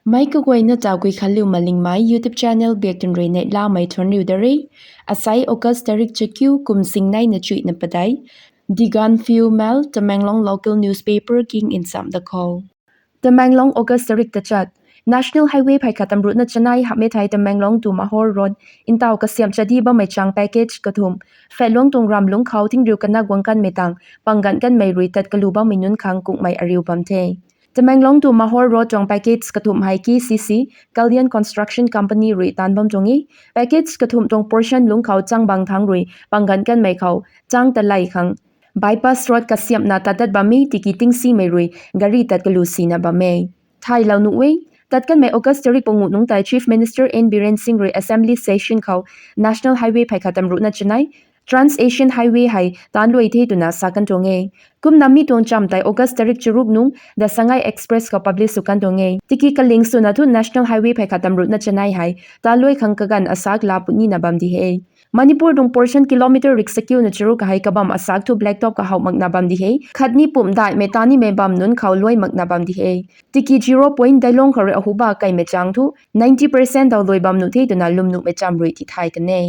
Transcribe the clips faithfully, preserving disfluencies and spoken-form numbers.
Meic kaguayna ta Guikhanliu Malingmei YouTube channel biak tun rui neihlamei thuanc riu da re. Asai August tarik chakiu kum singneina chuihna padeih. The Gaanphiu Mail, Tamenglong local newspaper king nsam da khou. Tamenglong, August tarik tachat. National Highway phey khat tamruhna chanei hamhmei thei Tamenglong to Mahor Road ntaw kasiamh chadi bammei chang package kathumh, pheluang tuang ramlungc khou thingriu kana guang kanmei tang pang ganv kanmei rui tat kalu bammei nunc khang kungmei ariu bam the. Tamenglong to Mahor Road tuang package kathumh hei K C C, Kalyan Construction Company rui taanv bam tuang e. Package kathumh tuang portion lungc khou chang bang thangc rui pang ganv kanmei khou chang talei khang bypass road kasiamhna tat dat bam e, tiki tingsimei rui gari tat kalu sina bam e. Thaylou nuh e, tat kanmei August tarik panguh nungc tei Chief Minister N Biren Singh rui Assembly session khou National Highway phey khat tamruhna chanei, Trans-Asian Highway hei taanc luai the twna sa kan tuang e. Kumna mi tuang chamv tei August tarik charuk nungc The Sangai Express khou publish sw kan tuang e. Tiki kaling swna thu National Highway phey khat tamruhna chanei hei taanc luai khang kaganv asak laa punina bam di he. Manipur tuang portion kilometer riksakiuna charuk hei kabamv asak thu blacktop kahowh makna bam di he. Khatni pumh daihmei tanimei bam nunc khou luai makna bam di he. Tiki zero point dailong khou rui ahuba kaimei chang thu ninety percent daw luai bam nuh the twna lwmnuhmei chamv rui tithay kan e.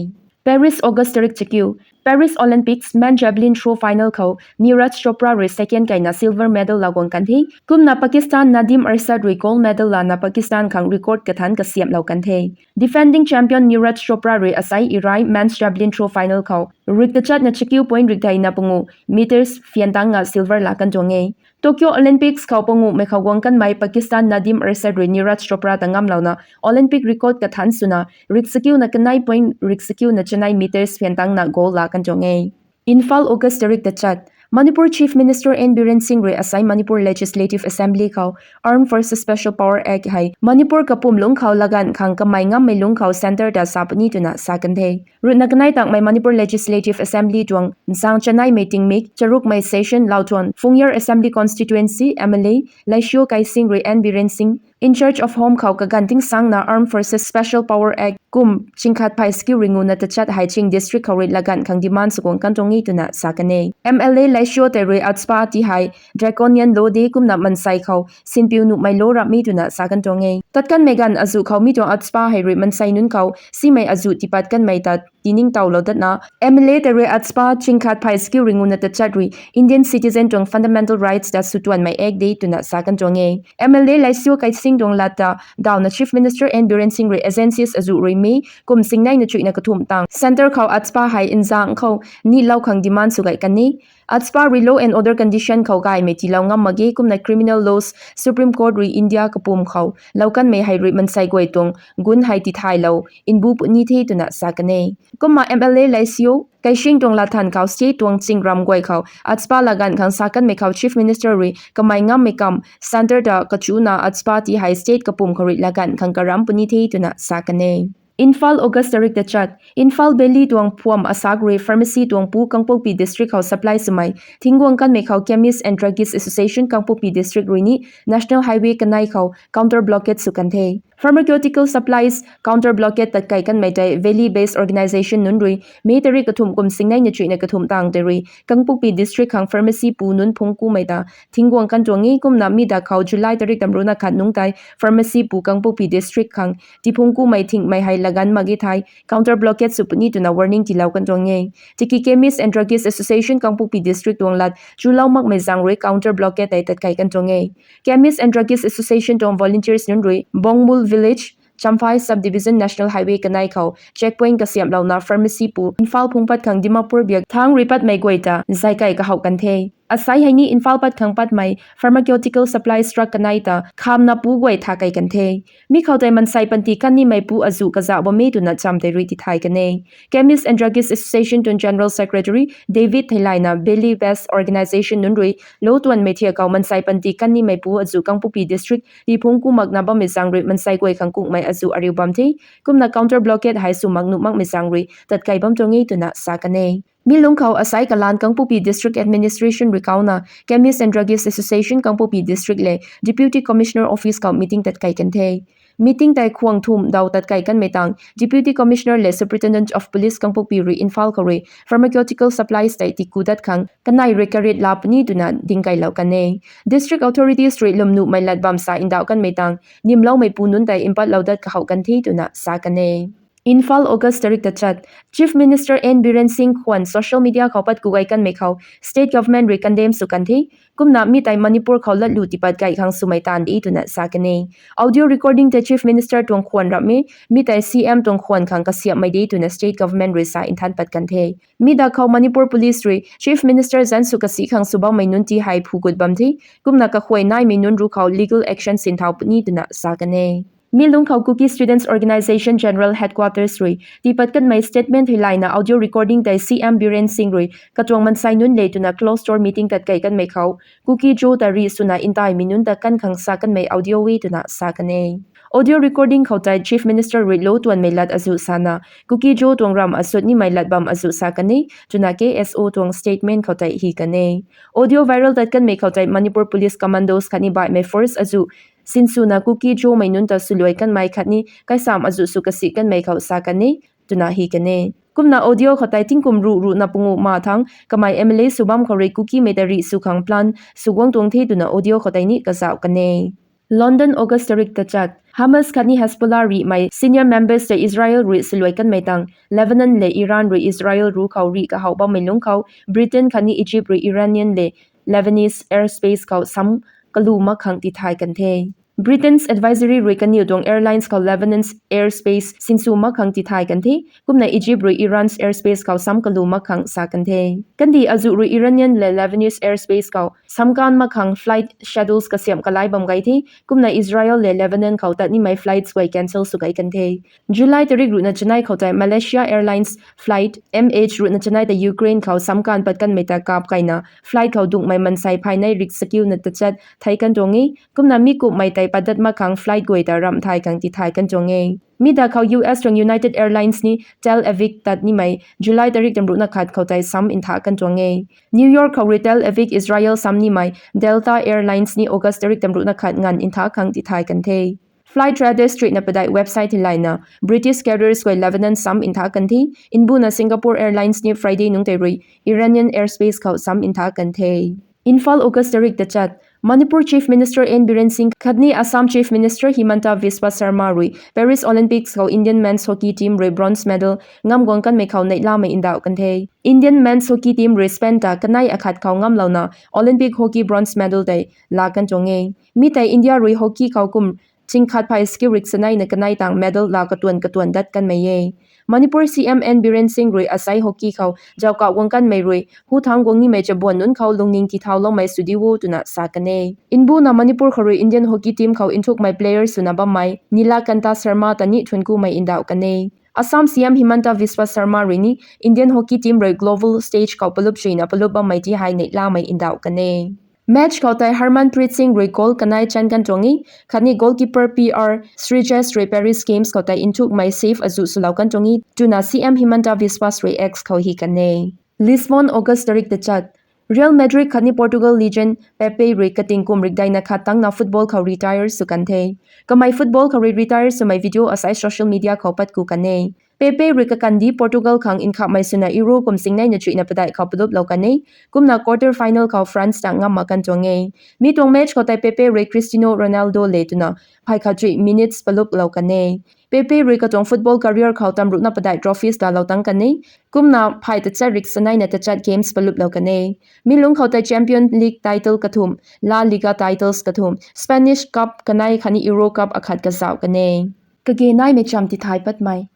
Paris, August tarik chakiu. Paris Olympics men javelin throw final khou Neeraj Chopra rui second kaina silver medal laa guang kan the. Kumna Pakistan Nadeem Irshad rui gold medal lana Pakistan khang record kathanc kasiamhlou kan the. Defending champion Neeraj Chopra rui asai irai men's javelin throw final khou rik tachatna chakiu point riktheina panguh meters phaan tangna silver laa kan tuang e. Tokyo Olympics khou panguhmei khou guang kanmei Pakistan Nadeem Irshad rui Neeraj Chopra ta ngamlouna Olympic record kathanc swna riksakiuna kanei point riksakiuna chanei meters phaan tangna gold laa kan tuang e. Imphal, August tarik tachat. Manipur Chief Minister N Biren Singh rui asai Manipur Legislative Assembly khou Armed Forces Special Power Act hei Manipur kapwm lungc khou laganv khang kamei ngammei lungc khou centre ta sa puni twna sa kan the. Ruhna kanei tangmei Manipur Legislative Assembly tuang nchang chaneimei tingmik charukmei session lau thuan Phungyar Assembly Constituency M L A Laisio Kaising rui N Biren Singh in charge of Home khou kaganv tingsangna Armed Forces Special Power Act kum chingkhat phey chakiu ringuna tachat hei ching district khou rui laganv khang demand sw guang kan tuang e twna sa kan e. M L A Laisio tei rui AFSPA ti hei draconian law de kumna mansei khou sinpiu nuhmei law ramh e twna sa kan tuang e. Tat kanmei ganv azuh khou mi tuang AFSPA hei rui mansei nunc khou simei azuh tiipat kanmei ta tiningtowlou datna M L A tei rui AFSPA chingkhat phey chakiu ringuna tachat rui Indian citizen tuang fundamental rights ta swtuanmei act de twna sa kan tuang e. M L A Laisio Kaising tuang lat ta dawna Chief Minister N Biren Singh rui agencies azuh rui mi kum singneina chuihna kathumh tang centre khou AFSPA hei nzangc khou nihlou khang demand sw gay kan e. AFSPA rui law and order condition khou gaymei tiilou ngam mak ge kumna criminal laws Supreme Court rui India kapwm khou lou kanmei hei rui mansei guay tuang gun hei tithaylou mbu puni the twna sa kan e. Kumna M L A Laisio Kaising tuang lat than khou state tuang ching ram guay khou AFSPA laganv khang sa kanmei khou Chief Minister rui kamei ngammei kam centre ta kachuna AFSPA ti hei state kapwm khou rui laganv khang karamh puni the twna sa kan e. Imphal, August tarik tachat. Imphal Valley tuang phuam asak rui pharmacy tuang pu Kangpokpi District khou supply swmei thingguang kanmei khou Chemist and Druggist Association Kangpokpi District rui ni National Highway kanei khou counter blockade sw kan the. Pharmaceutical supplies counter blockade tatkai kanmei tei Valley Based Organisation nunc rui May tarik kathumh kum singneina chuihna kathumh tang tei rui Kangpokpi District khang pharmacy pu nunc phungc kumei ta thingguang kan tuang e kumna mi dak khou July tarik tamruhna khat nungc tei pharmacy pu Kangpokpi District khang tiphungc kumei thingmei hei laganv mak ge thei counter blockade sw puni twna warning tiilou kan tuang e. Tiki Chemist and Druggist Association Kangpokpi District tuang lat chulou makmei zaeng rui counter blockade tei tatkai kan tuang e. Chemist and Druggist Association tuang volunteers nunc rui Bongmul Village, Champhai Subdivision National Highway kanei khou checkpoint kasiamhlouna pharmacy pu Imphal phungc pat khang Dimapur biak thangc rui patmei guay ta zaikai kahowh kan the. Asai hei ni Imphal pat khang patmei pharmaceutical supplies truck kanei ta khamna pu guay tha kei kan the. Mi khou tei mansei panty kanimei pu azuh kazauh bam e twna cham tei rui tithay kan e. Chemist and Druggist Association tuang General Secretary David Theilayna Valley Based Organisation nunc rui lou tuanmei thiak khou mansei panty kanimei pu azuh Kangpokpi District tiphungc ku makna bammei zaeng rui mansei guay khang kungmei azuh ariu bam the. Kumna counter blockade hei sw mak nuh makmei zaeng rui tatkai bam tuang e twna sa kan e. Mi lungc khou asai kalan Kangpokpi District Administration rui kauna Chemist and Druggist Association Kangpokpi District le Deputy Commissioner Office khou meeting tatkei kan the. Meeting tei khwang thum daw tatkei kanmei tang Deputy Commissioner le Superintendent of Police Kangpokpi rui Imphal khou rui pharmaceutical supplies tei tiku dat khang kanei rui karit la puni twna dingkeilou kan e. District authorities rui lwmnuhmei lat bam sa ndauh kanmei tang nimloumei pu nunc tei mpatlou dat kahouh kan the twna sa kan e. Imphal, August tarik tachat. Chief Minister N Biren Singh khwan social media khou pat kugay kanmei khou state government rui condemn sw kan the. Kumna mi tei Manipur khou latlu tipat gay khang swmei taanv de twna sa kan e. Audio recording tei Chief Minister tuang khwan ram e, mi tei C M tuang khwan khang kasiamhmei de twna state government rui sa nthan pat kan the. Mi da khou Manipur Police rui Chief Minister zanc sw kasi khang sw bammei nunc ti hei phu gut bam the. Kumna kakhuay naimei nunc ru khou legal action sinthau puni twna sa kan e. Mi lungc khou Kuki Students Organisation General Headquarters rui tipat kanmei statement hei layna audio recording tei C M Biren Singh rui katuang mansei nunc le twna closed door meeting tatkei kanmei khou Kuki-Zo ta rih swna ntaimei nunc ta kan khang sa kanmei audio e twna sa kan e. Audio recording khou tei Chief Minister rui lou tuanmei lat azuh sana Kuki-Zo tuang ram asut nimei lat bam azuh sa kan e twna K S O tuang statement khou tei hi kan e. Audio viral tat kanmei khou tei Manipur Police Commandos khatni baihmei force azuh sinswna Kuki-Zomei nunc ta swluai kanmei khatni kaisam azuh sw kasi kanmei khou sa kan e twna hi kan e. Kumna audio khou tei tingkum ruh ruhna pungu ma thang kamei M L A sw bam khou rui Kukimei ta rih sw khang plan sw guang tuang the twna audio khou tei ni kazauh kan e. London, August tarik tachat. Hamas khatni Hezbollah rihmei senior members tei Israel rui swluai kanmei tang Lebanon le Iran rui Israel ru khou rih kahouh bammei lungc khou Britain khatni Egypt rui Iranian le Lebanese airspace khou sam kalu mak khang tithay kan the. Britain's advisory rui kaniw tuang airlines khou Lebanon's airspace sinsw mak khang tithay kan the. Kumna Egypt rui Iran's airspace khou sam kalu mak khang sa kan the. Kandih azuh rui Iranian le Lebanese airspace khou samkan mak khang flight schedules kasiamh kalai bam gay the. Kumna Israel le Lebanon khou tat nimei flights guay cancel sw gay kan the. July tarik ruhna chanei khou tei Malaysia Airlines flight M H ruhna chanei ta Ukraine khou samkan pat kanmei ta kap kaina flight khou dunghmei mansei phaynei rik sakiuna tachat thei kan tuang e. Kumna mi kumhmei tei padat mak khang flight guay ta ramh thay khang tithay kan tuang e. Mi da khou U S tuang United Airlines ni Tel Aviv tat nimei July tarik tamruhna khat khou tei sam ntha kan tuang e. New York khou rui Tel Aviv Israel sam nimei Delta Airlines ni August tarik tamruhna khat nganv ntha khang tithay kan the. Flight Radar Streetna padeih website hei layna British carriers guay Lebanon sam ntha kan the. Nbuna Singapore Airlines ni Friday nungc tei rui Iranian airspace khou sam ntha kan the. Imphal, August tarik tachat. Manipur Chief Minister N Biren Singh khatni Assam Chief Minister Himanta Biswa Sarma rui Paris Olympics khou Indian men's hockey team rui bronze medal ngam guang kanmei khou neihlamei ndauh kan the. Indian men's hockey team rui Spain ta kanei akhat khou ngamlouna Olympic hockey bronze medal tei laa kan tuang e. Mi tei India rui hockey khou kum chingkhat phey skill rik saneina kanei tang medal laa katuan katuan dat kanmei e. Manipur C M N Biren Singh rui asai hockey khou zauhkauh guang kanmei rui hu thangc guang nimei chabuan nunc khou lungning tithauloumei sw di o twna sa kan e. Nbuna Manipur khou rui Indian hockey team khou nthukmei player swna bammei Nilakanta Sharma ta ni thuankumei ndauh kan e. Assam C M Himanta Biswa Sarma rui ni Indian hockey team rui global stage khou palup chuina palup bammei ti hei neihlamei ndauh kan e. Match khou tei Harmanpreet Singh rui goal kanei chan kan tuang e, khatni goalkeeper P R Sreejesh rui Paris Games khou tei nthukmei save azuh swlou kan tuang e twna C M Himanta Biswa rui X khou hi kan e. Lisbon, August tarik tachat. Real Madrid khatni Portugal legend Pepe rui kating kum rikdeina khat tangna football khou retire sw kan the. Kamei football khou rui retire swmei video asai social media khou pat ku kan e. Pepe rui kakandih Portugal khang nkhamhmei swna Euro kum singneina chuihna padeih khou paluplou kan e. Kumna quarter final khou France ta ngam mak kan tuang e. Mi tuang match khou tei Pepe rui Cristiano Ronaldo le twna phay khat chuih minutes paluplou kan e. Pepe rui katuang football career khou tamruhna padeih trophies laalou tang kan e. Kumna phay tachat rik saneina tachat games paluplou kan e. Mi lungc khou tei Champions League title kathumh, La Liga titles kathumh, Spanish Cup kanei khatni Euro Cup akhat kazauh kan e. Kage naimei cham tithay patmei.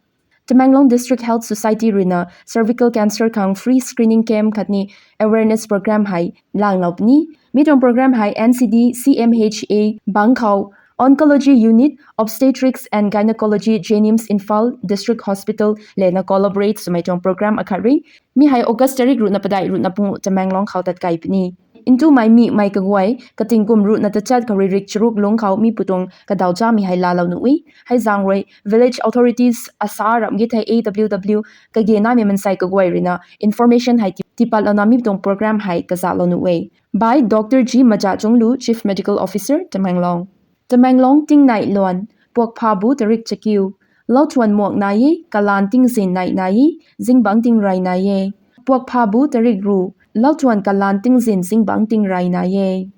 Tamenglong District Health Society ruina cervical cancer khang free screening camp khatni awareness program hei langlou puni. Mi tuang program hei N C D C M H A bang khou Oncology Unit, Obstetrics and Gynecology, JNIMS Imphal District Hospital lena collaborate swmei tuang program akhat rui. Mi hei August tarik ruhna padeih ruhna pangu Tamenglong khou tat kai puni. Ntumei mi mei kaguay kating kum ruhna tachat khou rui rik charuk lungc khou mi pu tuang kadaw chamei hei laalou nuh e. Hei zaeng rui village authorities, ASHA ram ge thei A W W, kage naimei mansei kaguay ruina information hei ti- tipatlouna mi tuang program hei kazalou nuh e. By Doctor G Majachunglu, Chief Medical Officer, Tamenglong. Tamenglong tingnei luan, puakphabu tarik chakiu. Lauthuan muak nai e, kalan tingzin nai nai e, zingbangc tingrey nai e. Puakphabu tarik ru, lauthuan kalan tingzin zingbangc tingrey nai e.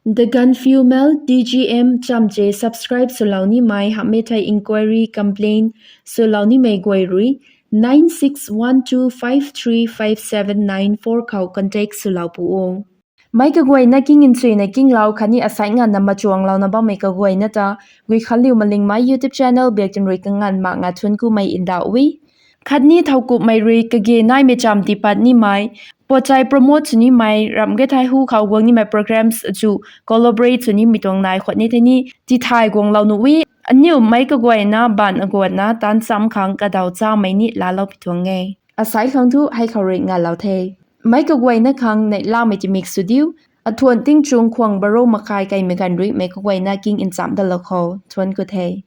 The Gaanphiu Mail, T G M chamche subscribe swlou nimei hamhmei thei inquiry complaint swlou nimei guay rui nine six one two five three five seven nine four khou contact swlou pu o. Meic kaguayna king nchuina kinglou khatni asei nganvna machuanglouna bammei kaguayna ta, Guikhanliu Malingmei YouTube channel biak tin rui kanganv mak nga thuanc kumei ndauh e. Khatni thowkumhmei rui kage naimei cham tiipat nimei, pochai promote sw nimei, ramh ge thei hu khou guang nimei programs achu collaborate sw nimei tuang nai khwan ni thei ni tithay guanglou nuh e. Aniu meic kaguayna baanv aguatna taanv cham khang kadaw chamei ni laalou pi tuang e. Asei khang thu hei khou rui ngalou the. Meic kaguayna khang neihlamei timik sw diu. Athuan tingchung khwang baro makhai kaimei ganv rui meic kaguayna king nchamc dalou khou thuanc ku the.